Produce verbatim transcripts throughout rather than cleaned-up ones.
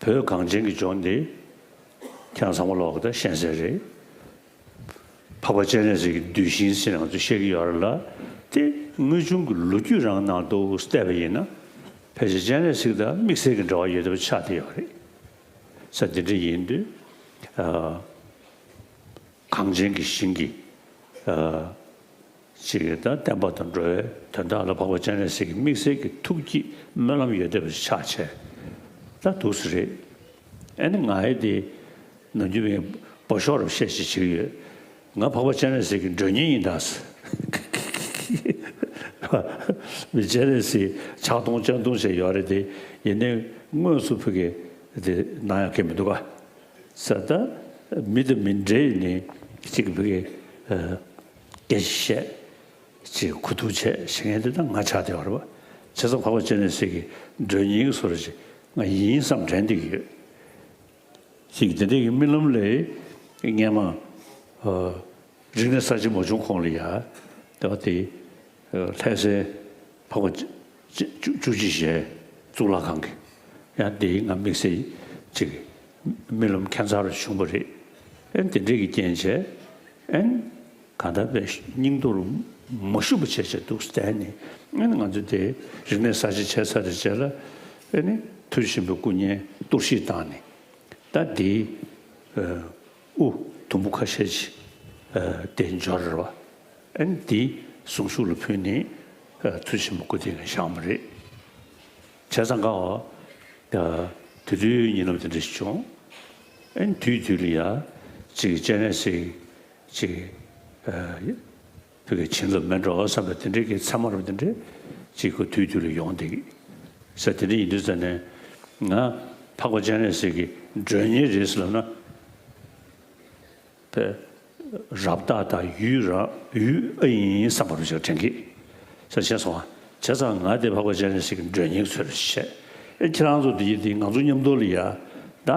བོད་གངས་ཅན་གྱི་ལྗོངས་འདི་ཁྱེད་རང་ཚང་མ་ལོག་གི་ད་ཤེས་གསལ་རེད། འཕགས་པ་སྤྱན་རས་གཟིགས་ཀྱི་གདུལ་ཞིང་ཟེར་ནས་ང་ཚོས་བཤད་ཀྱི་ཡོད་རེད་ལ། དེ་དངོས་བྱུང་གི་ལོ་རྒྱུས་རང་ནང་དུ་བལྟས་པ་ཡིན་ན། ཕལ་ཆེར་སྤྱན་རས་གཟིགས་དང་དམིགས་བསལ་གྱི་འབྲེལ་བ་ཡོད་བསྡད་པ་ཆགས་བསྡད་ཡོད་རེད། ས་དེ་འདྲ་ཡིན་དུས། ཨ། གངས་ཅན་གྱི་ཞིང་གི། ཨ། ཅིག་ད་བསྟན་པ་དང་འགྲོ་བའི་དོན་དག་ལ་འཕགས་པ་སྤྱན་རས་གཟིགས་ཀྱི་དམིགས་བསལ་གྱི་ཐུགས་ཀྱི་སྨོན་ལམ་ཡོད་བསྡད་པ་ཆགས་བྱས། ད་འདུག་སེ་རེད། ཨ་ནི་ང་ཨེ་དེ་ནམ་རྒྱུན་པའི་བོད་ཤོག་རབ་བཤད་ཅིག་བྱེད་ཀྱི་ཡོད། ང་འཕགས་པ་སྤྱན་རས་གཟིགས་ཀྱི་མགྲོན་གཉེར་ཡིན་ད་ཟེར། མི་སྤྱན་རས་གཟིགས་ཕྱག་སྟོང་སྤྱན་སྟོང་བྱས་ཡོད་རེད་དེ། ཡིན་ནའི་དངོས་སུ་ཕ་གི་དེ་གནང་ཡག་གི་མི་འདུག་ག་ས་ད་མི་དང་མི་འདྲ་ནས་གཅིག་ཕ་གི་སྐད་ཆ་བཤད། ཅིག་གོ་བསྡུར་བྱས་བྱེད་མཁན་དེ་ད་ང་ཆགས་བསྡད་པ་རེད་པ། བྱས་ཙང་འཕགས་པ་སྤྱན་རས་གཟིགས་ཀྱི་མགྲོན་གཉེར་བཟོ་འདྲ་ཅིག་ང་ཡིན་བསམ་དྲན་བསྡད་ཀྱི་ཡོད། ཅིག་དེ་འདྲའི་གི་རྨི་ལམ་ལས་སྔས་མ། ཨ། རིག་གནས་གསར་བརྗེ་མ་བྱུང་གོང་ལ་ཡ། ད་དེ། ཨ། ལྷ་སའི་འཕགས་པ་བཅུ་བཅུ་བཅུ་གཅིག་ཞལ་གཙུག་ལག་ཁང་གི། ཡང་དེའི་ང་དམིགས་བསལ་ཅིག་རྨི་ལམ་ཁྱད་མཚར་བྱུང་བ་རེད། ཨ་ནི་དེ་འདྲའི་གི་རྐྱེན་བྱས། ཨ་ནི་གང་ལྟར་པའི་སྙིང་དོར་མ་ཞུགས་པ་བྱས་བྱས་འདུག་བསྡད་ནས། ཨ་ནི་ང་ཚོ་དེ་རིག་གནས་གསར་བརྗེ་བྱས་ཚར་བའི་རྗེས་ལ། ཨ་ནི་ཐུགས་རྗེ་ཆེན་པོའི་སྐུ་བརྙན་གཏོར་བཤིག་བཏང་ནས། ད་དེའི་དབུ་དུམ་བུ་ཁ་ཤས་ཤིག་དེ་འབྱོར་བ། ཨ་ནི་དེ་གཟུངས་གཞུག་ལ་ཕུལ་ནས་ཐུགས་རྗེ་ཆེན་པོ་སྐུ་དེ་ནས་བཞེངས་པ་རེད། བྱས་ཙང་ཀ་བ། དེ་དུས་ཉིན་ལམ་དེ་འདྲ་ཞིག་བྱུང་། ཨ་ནི་དུས་དུས་ལ་ཡ། ཅིག་སྤྱན་རས་གཟིགས་ཅིག་ཨ། བོད་ཀྱི་བྱིན་རླབས་མེད་འགྲོ་བསམ་པའི་དེ་འདྲའི་གི་མཚན་མ་རབ་དེ་འདྲའི་ཅིག་ཁོ་དུས་དུས་ལ་ཡོང་བསྡད་ཀྱི་ས་དེ་འདྲ་ཡིན་དུས་ཙ་ནས། ང་འཕགས་པ་སྤྱན་རས་གཟིགས་ཀྱི་མགྲོན་གཉེར་རེད་ཟེར་ལབ་ན། པའི་རབ་རྟགས་དང་ཡུལ་རང་ཡུལ་ཨ་ཡིན་བསམ་པ་རུ་ཞིག་དྲན་གྱི་ས་ཤེས་སོང་བ། བྱས་ཙང་ང་དེ་འཕགས་པ་སྤྱན་རས་གཟིགས་ཀྱི་མགྲོན་གཉེར་ཚོད་རེད་བཤད། ཨེ་ཁྱེད་རང་ཚོ་དེ་ཡིན་དེ་ང་ཚོ་མཉམ་དུ་ལ་ཡ། ད་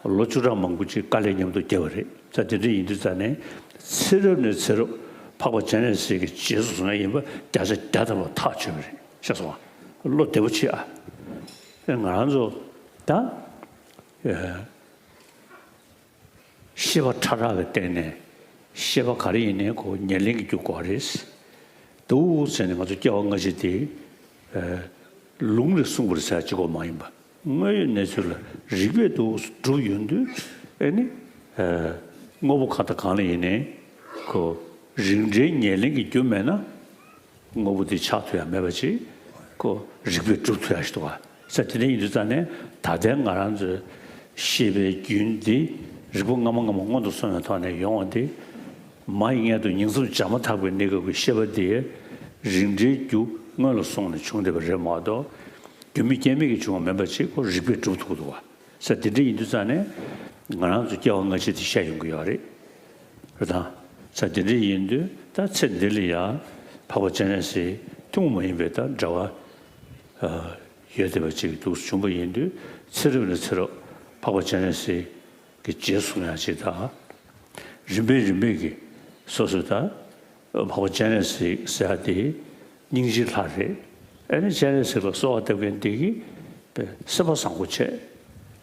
ལོ་བཅུ་ཕྲག་མང་པོ་ཅིག་དཀའ་ལས་མཉམ་དུ་བརྒྱབ་པ་རེད། ས་དེ་འདྲ་ཡིན་དུས་ཙ་ནས་ཚེ་རབས་ནས་ཚེ་རབས་འཕགས་པ་སྤྱན་རས་གཟིགས་ཀྱི་རྗེས་སུ་བཟུང་ཡ་ཡིན་པ་བརྒྱ་ཆ་བརྒྱ་ཐམ་པ་ཐག་ཆོད་པ་རེད། ཤེས་སོང་བ། བློ་བདེ་པོ་བྱེད་ཨ། ཨེ་ང་རང་ཚོ་ད། ཨེ། ཤེས་པ་ཕྲ་རགས་ཀྱི་སྟེང་ནས་ཤེས་པ་ག་རེ་ཡིན་ནའི་ཁོ་ཉམས་ལེན་གྱི་རྒྱུ་དགོས་རེད། འདུག་ཟེར་ནས་ང་ཚོ་སྐྱེ་བ་སྔ་ཕྱི་དེ་ལུང་ལས་གསུངས་པར་ཟེར་གཅིག་པོ་མ་ཡིན་པ། དངོས་ཡོད་གནས་ཚུལ་ལ་རིགས་པས་འདུག་སྒྲུབ་ཡོང་དུས། ཨེ་ནི། དངོས་པོ་གང་དང་གང་ལ་ཡིན་ནའི་ཁོ་རིགས་འགྲེའི་ཉམས་ལེན་གྱི་རྒྱུ་མེད་ན། དངོས་པོ་དེ་ཆགས་ཐུབ་ཡ་མེད་པ་ཅིག་ཁོ་རིགས་པས་སྒྲུབ་ཐུབ་ཡ་ཞིག་འདུག་ག་ས་དེ་འདྲ་ཡིན་དུས་ཙང་ནས་ད་ལྟའི་ང་རང་ཚོའི་ཤེས་པའི་རྒྱུན་འདི་རིགས་པ་སྔ་མ་སྔ་མ་སྔོན་དུ་སོང་བའི་ཐོག་ནས་ཡོང་བ་འདི། མ་ཡི་མངལ་དུ་ཉིང་མཚམས་བྱ་མ་ཐག་པའི་གནས་སྐབས་ཀྱི་ཤེས་པ་འདི་རིགས་འགྲེའི་རྒྱུ་སྔོན་ལ་སོང་ནས་བྱུང་བསྡད་པ་རེད་མ་གཏོགས། རྒྱུ་མེད་རྐྱེན་མེད་ཀྱིས་བྱུང་བ་མིན་པ་ཅིག་ཁོ་རིགས་པས་སྒྲུབ་ཐུབ་ཀྱི་འདུག་ག་ས་དེ་འདྲ་ཡིན་དུས་ཙང་ནས་ང་རང་ཚོ་སྐྱེ་བ་སྔ་ཕྱི་དེ་བཤད་ཡོང་གི་ཡོད་རེད། རེད་དང་། ས་དེ་འདྲ་ཡིན་དུས་ད་ཚེ་འདི་ལ་ཡང་འཕགས་པ་སྤྱན་རས་གཟིགས་ཐུན་མོང་མ་ཡིན་པའི་ད་འབྲེལ་བ་ཡོད་བསྡད་པ་ཅིག་འདུག་བྱུང་བ་ཡིན་དུས། ཚེ་རབས་ནས་ཚེ་རབས་འཕགས་པ་སྤྱན་རས་གཟིགས་ཀྱི་རྗེས་སུ་ཡང་ཅིག་དང་། རིམ་པས་རིམ་པས་ཀྱི་སོ་སོ་ད། འཕགས་པ་སྤྱན་རས་གཟིགས་ཟེར་ཡ་དེ་སྙིང་རྗེའི་ལྷ་རེད། ཨེ་ནི་སྤྱན་རས་གཟིགས་ལ་གསོལ་བ་བཏབ་མཁན་དེ་གིས་པའི་སེམས་པ་བཟང་པོ་བྱས།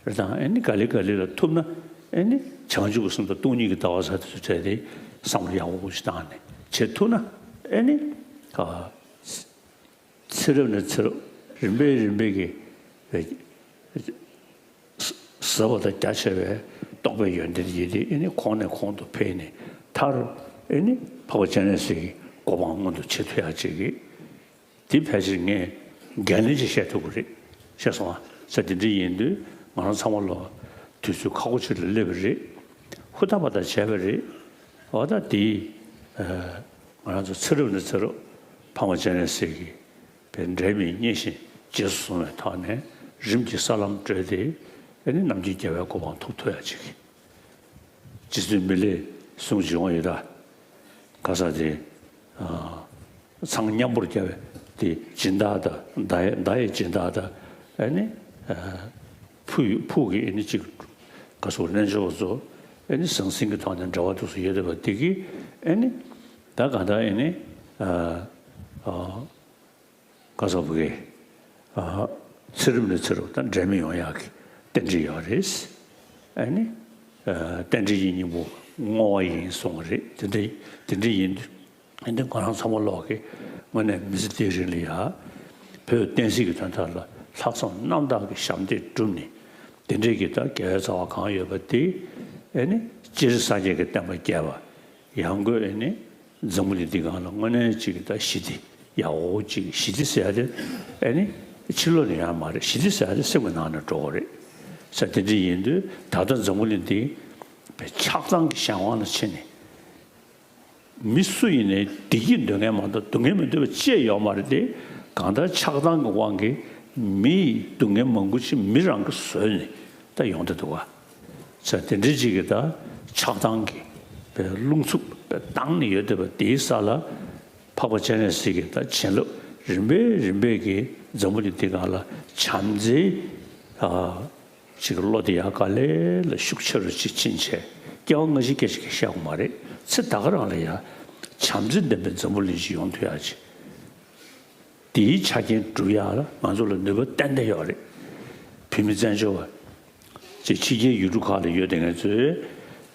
རེད་དང་། ཨེ་ནི་ག་ལེ་ག་ལེ་ལ་ཐུབ་ན། ཨེ་ནི་བྱང་ཆུབ་ཀྱི་སེམས་དང་སྟོང་ཉིད་ཀྱི་ལྟ་བ་ཟེར་དེ་ཚོ་བྲལ་ཏེ་བསམ་བློ་ཡག་པོ་ཞིག་བཏང་ནས་བྱེད་ཐུབ་ན། ཨེ་ནི་ཨ། ཚེ་རབས་ནས་ཚེ་རབས་རིམ་པས་རིམ་པས་ཀྱི་ཟབ་པ་དང་རྒྱ་ཆེ་བའི་རྟོགས་པའི་ཡོན་ཏན་ཡིན་ཏེ། ཨེ་ནི་གོང་ནས་གོང་དུ་འཕེལ་ནས་མཐར་ཨེ་ནི་འཕགས་པ་སྤྱན་རས་གཟིགས་ཀྱི་གོ་འཕང་མངོན་དུ་བྱེད་ཐུབ་ཡག་ཅིག་གི་དེ་ཕལ་ཆེར་ངས་འགན་ལེན་ཅིག་བཤད་ཐུབ་ཀྱི་རེད། ཤེས་སོང་ཨ། ས་དེ་འདྲ་ཡིན་དུས་ང་རང་ཚང་མ་ལོ་དུས་ཚོད་ཁག་པོ་ཅིག་ལ་སླེབས་པ་རེད། ཧུར་ཐག་པ་དང་བྱས་པ་རེད། འོ་ད་དེ་ང་རང་ཚོ་ཚེ་རབས་ནས་ཚེ་རབས་འཕགས་པ་སྤྱན་རས་གཟིགས་ཀྱི་པའི་འབྲལ་མེད་མཉེས་གཤིན་རྗེས་སུ་བཟུང་བའི་ཐོག་ནས་རིམ་གྱིས་ས་ལམ་བགྲོད་དེ། ཨེ་ནི་ནམ་མཁའི་རྒྱལ་བའི་གོ་འཕང་ཐོབ་ཐུབ་ཡ་ཅིག་རྗེ་བཙུན་མི་ལས་གསུང་བྱུང་བ་ཡོད་ད། ག་ས་དེ། ཨ། ཚངས་མཉམ་པོར་རྒྱལ་བའི་དེ་སྦྱིན་བདག་དང་། མདའ་ཡི་མདའ་ཡི་སྦྱིན་བདག་དང་། ཨེ་ནི། ཨ། ཕུགས་ཕུགས་ཀྱི་ཨེ་ནི་ཅིག་ག་སོགས་རྣལ་འབྱོར་པ་ཚོ་ཨེ་ནི་ཟང་ཟིང་གི་ཐོག་ནས་འབྲེལ་བ་དེ་ཚོ་ཡོད་བསྡད་པ་དེ་གིས་ཨེ་ནི། ད་གང་ལྟར་ཨེ་ནི། ཨ། ཨ། ག་སོགས་པ་གི། ཨ། ཚེ་རབས་ནས་ཚེ་རབས་ད་འབྲལ་མེད་ཡོང་ཡག་གི་ རྟེན་འབྲེལ་ཡོད་རེད། ཨ་ནི། ཨ། རྟེན་འབྲེལ་གྱི་སྙིང་པོ་བསྔོ་བ་ཡིན་གསུངས་པ་རེད། དེ་འདྲ་དེ་འདྲ་ཡིན་དུས། ཨ་ནི་ང་རང་ཚང་མ་ལོག་གི་དངོས་གནས་མི་ཚེ་འདིའི་རིང་ལ་ཡ། བོད་བསྟན་སྲིད་ཀྱི་དོན་དག་ལ་ལྷག་བསམ་རྣམ་དག་གི་ཞབས་འདེགས་བསྒྲུབས་ནས། དེ་འདྲའི་གི་ད་དགེ་བའི་རྩ་བ་གང་ཡོད་པ་དེ། ཨ་ནི་སྤྱིར་སངས་རྒྱས་ཀྱི་བསྟན་པ་རྒྱས་པ། ཡང་སྒོས་ཨ་ནི་འཛམ་བུ་གླིང་འདི་སྒང་ལ་དངོས་གནས་ཅིག་གི་ད་ཞི་བདེ་ཡག་པོ་ཅིག། ཞི་བདེ་ཟེར་ཡ་དེ་ཨ་ནི་ཕྱི་ལོགས་ནས་ཡོང་ཡ་མ་རེད། ཞི་བདེ་ཟེར་ཡ་དེ་སེམས་ཀྱི་ནང་ནས་འགྲོ་དགོས་རེད་ཟེར། དེ་འདྲ་ཡིན་དུས་ད་ལྟ་འཛམ་བུ་གླིང་འདི་ཆགས་སྡང་གི་གཞན་དབང་ལ་ཕྱིན་ནས། མི་སུ་ཡིན་ནའི་བདེ་སྐྱིད་འདོད་མཁན་མ་གཏོགས་སྡུག་བསྔལ་མི་འདོད་པ་ཅི་ཡང་ཡོད་མ་རེད་དེ། གང་ལྟར་ཆགས་སྡང་གི་དབང་གིས་མི་ཡི་སྡུག་བསྔལ་མང་པོ་ཅིག་མི་རང་གིས་བཟོས་ནས་ད་ཡོང་བསྡད་འདུག་ག། ས་དེ་འདྲའི་ཅིག་གི་ད་ཆགས་སྡང་གི་པའི་རླུང་འཚུབ་པའི་བཏང་ནས་ཡོད་བསྡད་པ་དེའི་ས་ལ། འཕགས་པ་སྤྱན་རས་གཟིགས་ཀྱི་ད་བྱིན་རླབས་རིམ་པས་རིམ་པས་ཀྱིས་འཛམ་བུ་གླིང་འདི་སྒང་ལ་བྱམས་བརྩེའི། ཨ། ཅིག་བློ་དེ་ཡང་ག་ལེ་ལ་ཤུགས་ཆེ་རུ་ཅིག་ཕྱིན་བྱས། སྐྱེ་བ་སྔ་ཕྱི་སྐད་ཆ་གི་བཤད་དགོས་མ་རེད། ཚེ་ད་ག་རང་ལ་ཡང་བྱམས་བརྩེ་ལྡན་པའི་འཛམ་བུ་གླིང་ཞིག་ཡོང་ཐུབ་ཡག་ཅིག། དེའི་ཆ་རྐྱེན་སྒྲུབ་ཡག་ལ་ང་ཚོ་ལ་ནུས་པ་ཏན་ཏན་ཡོད་རེད། བོད་མི་བཙན་བྱོལ་བ་ཅིག་ཕྱི་རྒྱལ་ཡུལ་གྲུ་ཁག་ལ་ཡོད་བསྡད་མཁན་ཚོས་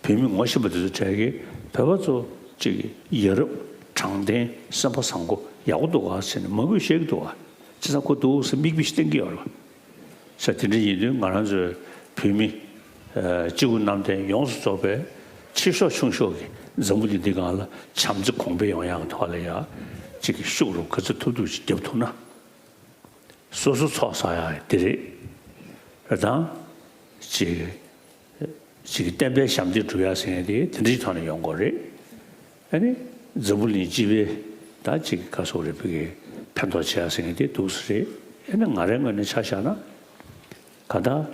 བོད་མི་ངོ་ཤེས་པ་དེ་ཚོ་གྲས་ཀྱིས་བོད་པ་ཚོ་ཅིག་ཡ་རབས་དྲང་བདེན་སེམས་པ་བཟང་པོ་ཡག་པོ་འདུག་ག་ཟེར་ནས་མང་པོས་བཤད་ཀྱི་འདུག་ག། བྱས་ཙང་ཁོ་འདུག་ཟེར་མིག་དཔེ་ཞིག་བསྟན་གྱི་ཡོད་རེད། ས་དེ་འདྲ་ཡིན་དུས་ང་རང་ཚོའི་བོད་མི་ཨ་སྤྱི་བོ་གནམ་བསྟན་ཡོངས་སུ་རྫོགས་པའི་ཆེ་ཤོས་ཆུང་ཤོས་ཀྱི་འཛམ་བུ་གླིང་འདི་སྒང་ལ་བྱམས་བརྩེ་གོང་འཕེལ་ཡོང་ཡག་གི་ཐོག་ལ་ཡ་ཅིག་གི་ཤུགས་རུ་ག་ཚོད་ཐུབ་ཐུབ་ཅིག་རྒྱབ་ཐུབ་ན། སོ་སོ་ཚོགས་བསགས་ཡག་དེ་རེད། རེད་དང་། ཅིག་ཅིག་གི་བསྟན་པའི་ཞབས་འདེགས་སྒྲུབ་ཡག་ཟེར་མཁན་དེ་དེ་འདྲའི་ཐོག་ནས་ཡོང་དགོས་རེད། ཨ་ནི་འཛམ་བུ་གླིང་སྤྱི་པའི་ད་ཅིག་ག་སོགས་རེད་བོད་ཀྱི་ཕན་ཐོགས་བྱེད་ཡག་ཟེར་མཁན་དེ་འདུག་སེ་རེད། ཨ་ནི་ང་རའི་ངོས་ནས་ཆ་བཞག་ན། གང་ལྟར།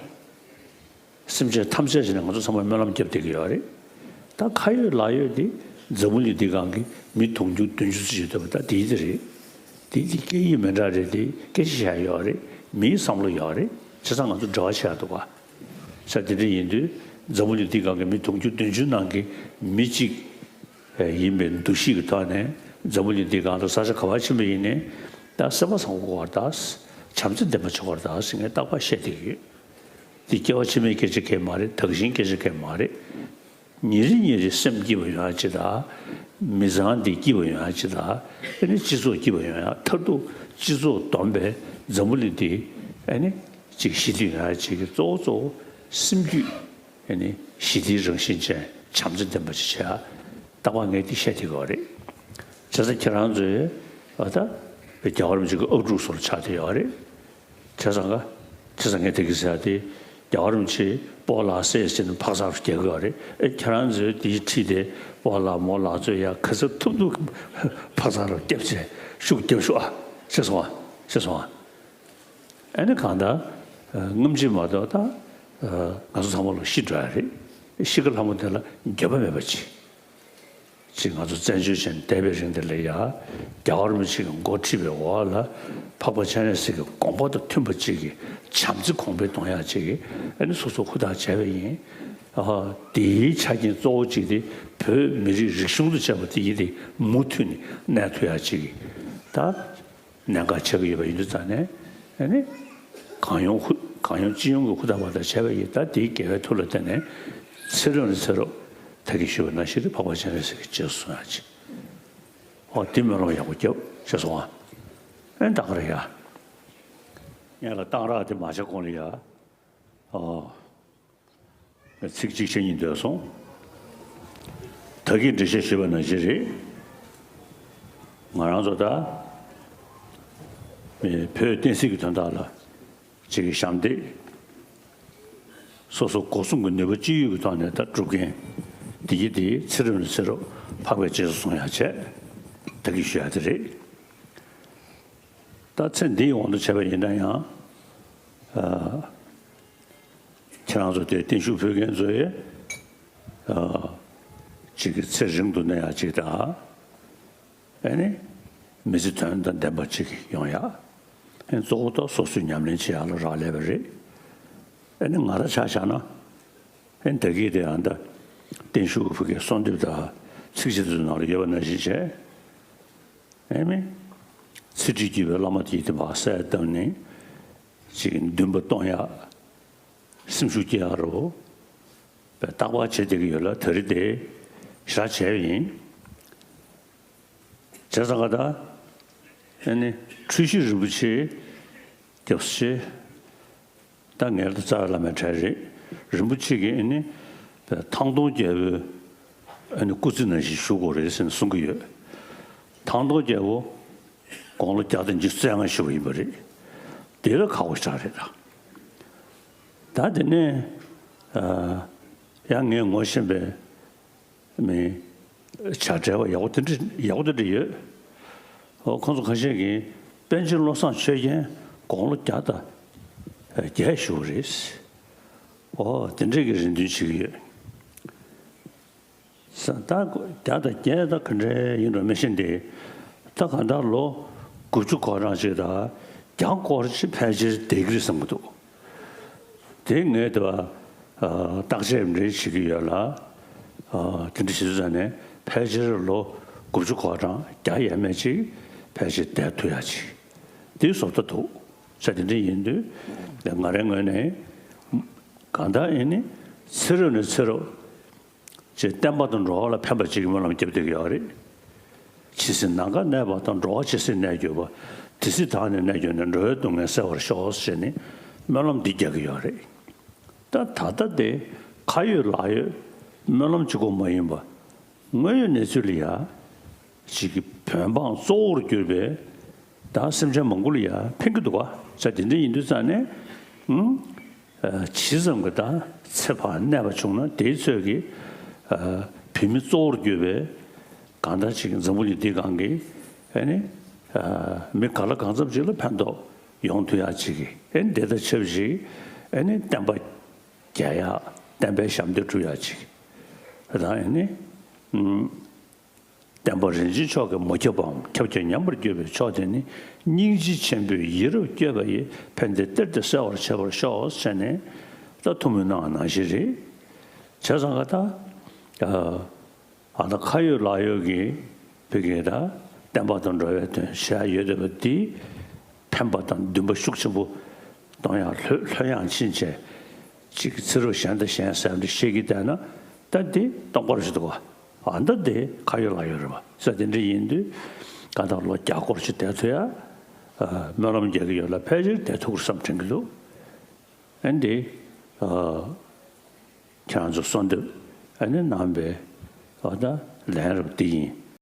སེམས་ཅན་ཐམས་ཅད་ཀྱི་ནང་ང་ཚོ་ཚང་མ་སྨོན་ལམ་བརྒྱབ་བསྡད་ཀྱི་ཡོད་རེད། ད་ཁ་ཡོད་ལག་ཡོད་དེ་འཛམ་བུ་གླིང་འདི་སྒང་གི་མི་དུང་ཕྱུར་བདུན་ཅུ་ཙམ་ཞིག་ཡོད་པ་ད་དེའི་དེ་རེད། དེ་དེ་སྐད་ཡིག་མི་འདྲ་རེད་དེ་སྐད་ཆ་བཤད་ཡོད་རེད། མིའི་བསམ་བློ་ཡོད་རེད། བྱས་ཙང་ང་ཚོ་འབྲེལ་བ་བྱེད་ཡག་འདུག་ག། ས་དེ་འདྲ་ཡིན་དུས་འཛམ་བུ་གླིང་འདི་སྒང་གི་མི་དུང་ཕྱུར་བདུན་ཅུ་ནང་གི་མི་གཅིག་ཡིན་པའི་འདུ་ཤེས་ཀྱི་ཐོག་ནས་འཛམ་བུ་གླིང་འདི་སྒང་ལ་ས་ཆ་ག་པར་ཕྱིན་པ་ཡིན་ནའི་ད་སེམས་པ་བཟང་པོ་དགོས་པ་དང་། བྱམས་བརྩེ་ལྡན་པ་བྱེད་དགོས་པ་དང་ཟེར་ངས་རྟག་པར་བཤད་བསྡད་ཀྱི་ཡོད། འདི་སྐྱེ་བ་ཕྱི་མའི་སྐད་ཆ་གང་ཡང་མ་རེད། ད་ག་ཞིང་སྐད་ཆ་གང་ཡང་མ་རེད། ཉིན་རེ་ཉིན་རེ་སེམས་སྐྱིད་པ་ཡོང་ཡག་ཅིག་དང་། མི་ཚང་འདི་སྐྱིད་པ་ཡོང་ཡག་ཅིག་དང་། ཨ་ནི་སྤྱི་ཚོགས་སྐྱིད་པ་ཡོང་ཡག་མཐར་ཐུག་སྤྱི་ཚོགས་བསྡོམས་པས་འཛམ་བུ་གླིང་འདི་ཨ་ནི་ཅིག་ཞི་བདེ་ཡོང་ཡག་ཅིག་གི་གཙོ་བོ་གཙོ་བོ་སེམས་རྒྱུད་ཨ་ནི་ཞི་བདེའི་རང་བཞིན་ཅན་བྱམས་བརྩེ་ལྡན་པ་ཅིག་བྱེད་ཡག་རྟག་པར་ངས་འདི་བཤད་བསྡད་ཀྱི་ཡོད་རེད། བྱས་ཙང་ཁྱེད་རང་ཚོས་ཨ་ད་རྒྱལ་བ་རིན་པོ་ཆེ་གི་ཨབ་ཕྲུག་ཚོ་ལ་ཆགས་བསྡད་ཡོད་རེད། བྱས་ཙང་ག། བྱས་ཙང་ངས་དེ་གི་ཟེར་ཡག་དེ། རྒྱལ་བ་རིན་པོ་ཆེ་སྤོ་ལགས་སེ་ཟེར་ནས་ཕག་ཚག་རུ་རྒྱག་གི་ཡོད་རེད། ཨེ་ཁྱེད་རང་ཚོས་དེའི་འཁྲིས་དེ་སྤོ་ལགས་མོ་ལགས་ཚོས་ཡ་ག་ཚོད་ཐུབ་ཐུབ་ཕག་ཚག་རུ་རྒྱབ་བྱས་ཤུགས་རྒྱབ་ཤོག་ཨ། ཤེས་སོང་ཨ། ཤེས་སོང་ཨ། ཨ་ནི་གང་ལྟར། སྔ་ཕྱི་མ་གཏོགས་ད། ང་ཚོ་ཚང་མ་ལོ་ཤི་འགྲོ་ཡ་རེད། ཤི་ཁ་ལྷ་མོ་དེ་ལ་འགྱོད་པ་མེད་པ་ཅིག་ཅིག་ང་ཚོ་བཙན་བྱོལ་ཅན་འདས་པའི་རིང་འདི་ལ་ཡ། རྒྱལ་བ་རིན་པོ་ཆེ་གི་འགོ་ཁྲིད་པའི་འོག་ལ། འཕགས་པ་སྤྱན་རས་གཟིགས་ཀྱི་དགོངས་པ་དང་མཐུན་པ་ཅིག་གི་བྱམས་བརྩེ་གོང་འཕེལ་གཏོང་ཡག་ཅིག་གི་ཨ་ནི་སོ་སོ་ཧུར་ཐག་བྱས་པ་ཡིན། ཨ། དེའི་ཆ་རྐྱེན་གཙོ་བོ་གཅིག་དེ་བོད་མི་རིགས་རིག་གཞུང་དང་བཅས་པ་དེ་ཡིན་ཏེ་མུ་མཐུད་ནས་གནས་ཐུབ་ཡག་ཅིག་གི་ད། གནད་འགག་ཆགས་ཀྱི་ཡོད་པ་ཡིན་དུས་ཙང་ནས། ཨ་ནི། གང་ཡོང་ཧུ། གང་ཡོང་ཅི་ཡོང་གི་ཧུར་ཐག་བར་ཐག་བྱས་པ་ཡིན། ད་དེའི་དགེ་བའི་མཐུ་ལ་བརྟེན་ནས་ཚེ་རབས་ནས་ཚེ་རབས་ད་གིན་ཞུས་པ་ནང་བཞིན་དུ་འཕགས་པ་སྤྱན་རས་གཟིགས་ཀྱི་རྗེས་སུ་བཟུང་ཡག་ཅིག་ཨོ་དེ་སྨོན་ལམ་ཡག་པོ་རྒྱབ་ཅེས་སོང་ཨ། ཨེ་ད་ག་རེ་ཡ། ངས་ལ་གཏང་རག་དེ་མ་བྱས་གོང་ལ་ཡ། ཨོ། ཚིག་གཅིག་བཤད་སྙིང་འདོད་སོང་། ད་གིན་འགྲེལ་བཤད་ཞུས་པ་ནང་བཞིན་རེད། ང་རང་ཚོ་ད་མི་བོད་བསྟན་སྲིད་ཀྱི་དོན་དག་ལ་ཅིག་གི་ཞབས་འདེགས་སོ་སོ་སྒོ་གསུམ་གྱི་ནུས་པ་ཅི་ཡོད་ཀྱི་ཐོག་ནས་ད་སྒྲུབ་མཁན་འདི་གི་དེ་ཚེ་རབས་ནས་ཚེ་རབས་འཕགས་པའི་རྗེས་སུ་བཟུང་ཡག་བྱས་ད་གིན་ཞུ་ཡག་དེ་རེད། ད་ཚེ་འདིའི་དབང་དུ་བྱས་པ་ཡིན་ན་ཡང་། ཨ། ཁྱེད་རང་ཚོ་དེ་བརྟན་བཞུགས་ཕུལ་མཁན་ཚོ་ཡི། ཨ། ཅིག་གི་ཚེ་རིང་དུ་གནས་ཡག་ཅིག་དང་། ཨ་ནི། མི་ཚེ་དོན་དང་ལྡན་པ་ཅིག་ཡོང་ཡག་ཨ་ནི་གཙོ་བོ་ད་སོ་སོས་ཉམས་ལེན་བྱེད་ཡག་ལ་རག་ལས་པ་རེད། ཨ་ནི་ང་རང་ཆ་བཞག་ན། ཨ་ནི་ད་གིན་དེ་ཡང་ད་བརྟན་བཞུགས་ཕུལ་མཁན་གསོལ་འདེབས་དང་ཚིགས་བཅད་དེ་ཚོ་ནང་ལ་ཡོད་པ་ནང་བཞིན་བྱས། ཨེ་མི། ཚེ་ཁྲིད་བརྒྱུད་པའི་བླ་མ་དེ་དེ་བག་གསལ་བཏབ་ནས་ཅིག་འདུན་པ་གཏོང་ཡག་སེམས་ཤུགས་སྐྱེ་ཡག་རུ་བརྟག་པ་བྱེད་བསྡད་ཀྱི་ཡོད་ལ། ད་རེས་དེ་ཞེ་དྲག་བྱས་ཡིན། བྱས་ཙང་ག་ད་ཨ་ནི་འཁྲུལ་ཞིག་རིན་པོ་ཆེ་རྒྱབ་ཆེ། ད་ངའི་ད་རྩ་བའི་བླ་མའི་གྲས་རེད། རིན་པོ་ཆེ་གིས་ཨ་ནི་ཐང་སྟོང་རྒྱལ་པོའི་ཨ་ནི་སྐུ་ཚེ་ནང་བཞིན་བཞུགས་དགོས་རེད་ཟེར་ནས་གསུང་གི་ཡོད། ཐང་སྟོང་རྒྱལ་པོ་དགུང་ལོ་བརྒྱ་དང་ཉི་ཤུ་རྩ་ལྔ་བཞུགས་པ་ཡིན་པ་རེད། དེ་ལ་ཁག་པོ་ཞེ་དྲག་རེད་ད། ད་དེ་ནས་ཨ་ཡང་ངས་ངོ་ཤེས་པའི་མི་བྱ་བྲལ་བ་ཡག་པོ་དེ་འདྲ་ཡག་པོ་དེ་འདྲ་ཡོད། ཨོ་ཁོང་ཚོ་ཁ་ཤས་ཀྱིས་པཎ་ཆེན་བློ་བཟང་ཆོས་རྒྱན་དགུང་ལོ་བརྒྱ་དང་བརྒྱད་བཞུགས་རེད། ཨོ་དེ་འདྲས་ཀྱི་རེ་འདུན་བྱེད་ཀྱི་ཡོད། ས་ད་བརྒྱ་དང་བརྒྱད་ད་ག་འདྲས་ཡིན་འགྲོ་མི་ཤེས་འདི། ད་གང་ལྟར་ལོ་དགུ་བཅུ་གོ་གྲངས་ཅིག་དང་བརྒྱ་སྐོར་ཅིག་ཕལ་ཆེར་བསྡད་ཀྱི་རེད་བསམ་གྱི་འདུག། དེ་ངས་དེ་བ་བརྟག་དཔྱད་འདྲ་བྱེད་ཀྱི་ཡོད་ལ། དེ་འདྲ་བྱེད་དུས་ཙང་ནས་ཕལ་ཆེར་ལོ་དགུ་བཅུ་གོ་གྲངས་བརྒྱ་ཡས་མས་ཅིག་ཕལ་ཆེར་བསྡད་ཐུབ་ཡག་ཅིག་དེའི་བཟོ་ལྟ་འདུག། ས་དེ་འདྲ་ཡིན་དུས་ང་རའི་ངོས་ནས་གང་ལྟར་ཡིན་ནི་ཚེ་རབས་ནས་ཚེ་རབས་ཅིག་བསྟན་པ་དང་འགྲོ་བ་ལ་ཕན་པ་ཅིག་གི་སྨོན་ལམ་བརྒྱབ་བསྡད་ཀྱི་ཡོད་རེད། ཇི་སྲིད་ནམ་མཁའ་གནས་པ་དང་། འགྲོ་བ་ཇི་སྲིད་གནས་གྱུར་པ། དེ་སྲིད་བདག་ནི་གནས་གྱུར་ནས། འགྲོ་བའི་སྡུག་བསྔལ་སེལ་བར་ཤོག་ཟེར་ནས་སྨོན་ལམ་འདི་རྒྱག་གི་ཡོད་རེད། ད་ད་ལྟ་དེ་ཁ་ཡོད་ལག་ཡོད་སྨོན་ལམ་གཅིག་པོ་མ་ཡིན་པ། དངོས་ཡོད་གནས་ཚུལ་ལ་ཡ་ཅིག་གི་བོད་འབངས་གཙོ་བོར་གྱུར་པའི་ད་སེམས་ཅན་མང་པོ་ལ་ཡ་ཕན་གྱི་འདུག་ག། ས་དེ་འདྲ་ཡིན་དུས་ཙང་ནས་ཨང་། ཇི་ཙམ་གྱི་ད་ཚེ་ཕར་གནས་པ་བྱུང་ན་དེའི་ཚོད་ཀྱིས་བོད་མི་གཙོ་བོར་གྱུར་པའི་གང་ལྟར་ཅིག་འཛམ་བུ་གླིང་འདིའི་སྒང་གི་ཨ་ནི་མི་ག་ལ་གང་འཚམ་ཅིག་ལ་ཕན་ཐོགས་ཡོང་ཐུབ་ཡག་ཅིག་གི་ཨ་ནི་དེ་དང་ཆབས་ཅིག་ཨ་ནི་བསྟན་པ་རྒྱས་ཡག་བསྟན་པའི་ཞབས་འདེགས་སྒྲུབ་ཡག་ཅིག་དང་ཨ་ནི། བསྟན་པ་རིན་ཆེན་མཆོག་གིས་མ་ཁྱབ་པའམ་ཁྱབ་ཀྱང་ཉམས་པར་གྱུར་པའི་ཕྱོགས་དེ་ནི་སྙིང་རྗེ་ཆེན་པོས་ཡིད་རབ་བསྐྱོད་པ་ཡིས་ཕན་བདེ་གཏེར་དུ་གསལ་བར་བྱེད་པར་ཤོག་ཟེར་ནས་ད་ཐུགས་སྨོན་གནང་བ་ནང་བཞིན་རེད། བྱས་ཙང་ག་ད་ཨ་ད་ཁ་ཡོད་ལག་ཡོད་ཀྱི་བོད་ཀྱི་ད་བསྟན་པ་དང་འགྲོ་བའི་དོན་བྱ་ཡ་ཡོད་བསྡད་པ་འདི་ཕན་པ་དང་འདུན་པ་ཤུགས་ཆེན་པོ་གཏོང་ཡ་ལྷོད་ལྷོད་ཡངས་ཕྱིན་ཆད་ཅིག་ཚེ་རབས་གཞན་དང་གཞན་ཟེར་འདྲ་བཤད་ཀྱི་བསྡད་ན་ད་འདི་སྟོང་པ་རེད་འདུག་ག། ཨ་ད་འདི་ཁ་ཡོད་ལག་ཡོད་རེད་པ། ས་དེ་འདྲ་ཡིན་དུས་ག་ད་ལོ་བརྒྱ་སྐོར་ཞིག་བསྡད་ཐུབ་ཡ་སྨོན་ལམ་རྒྱག་གི་ཡོད་ལ་ཕལ་ཆེར་བསྡད་ཐུབ་ཀྱི་རེད་བསམ་དྲན་གྱི་འདུག། ཨ་འདི་ཁྱེད་རང་ཚོ་གསོལ་འདེབས་ཨ་ནི་གནང་བའི་ཨ་ད་ལན་རབ་འདི་ཡིན།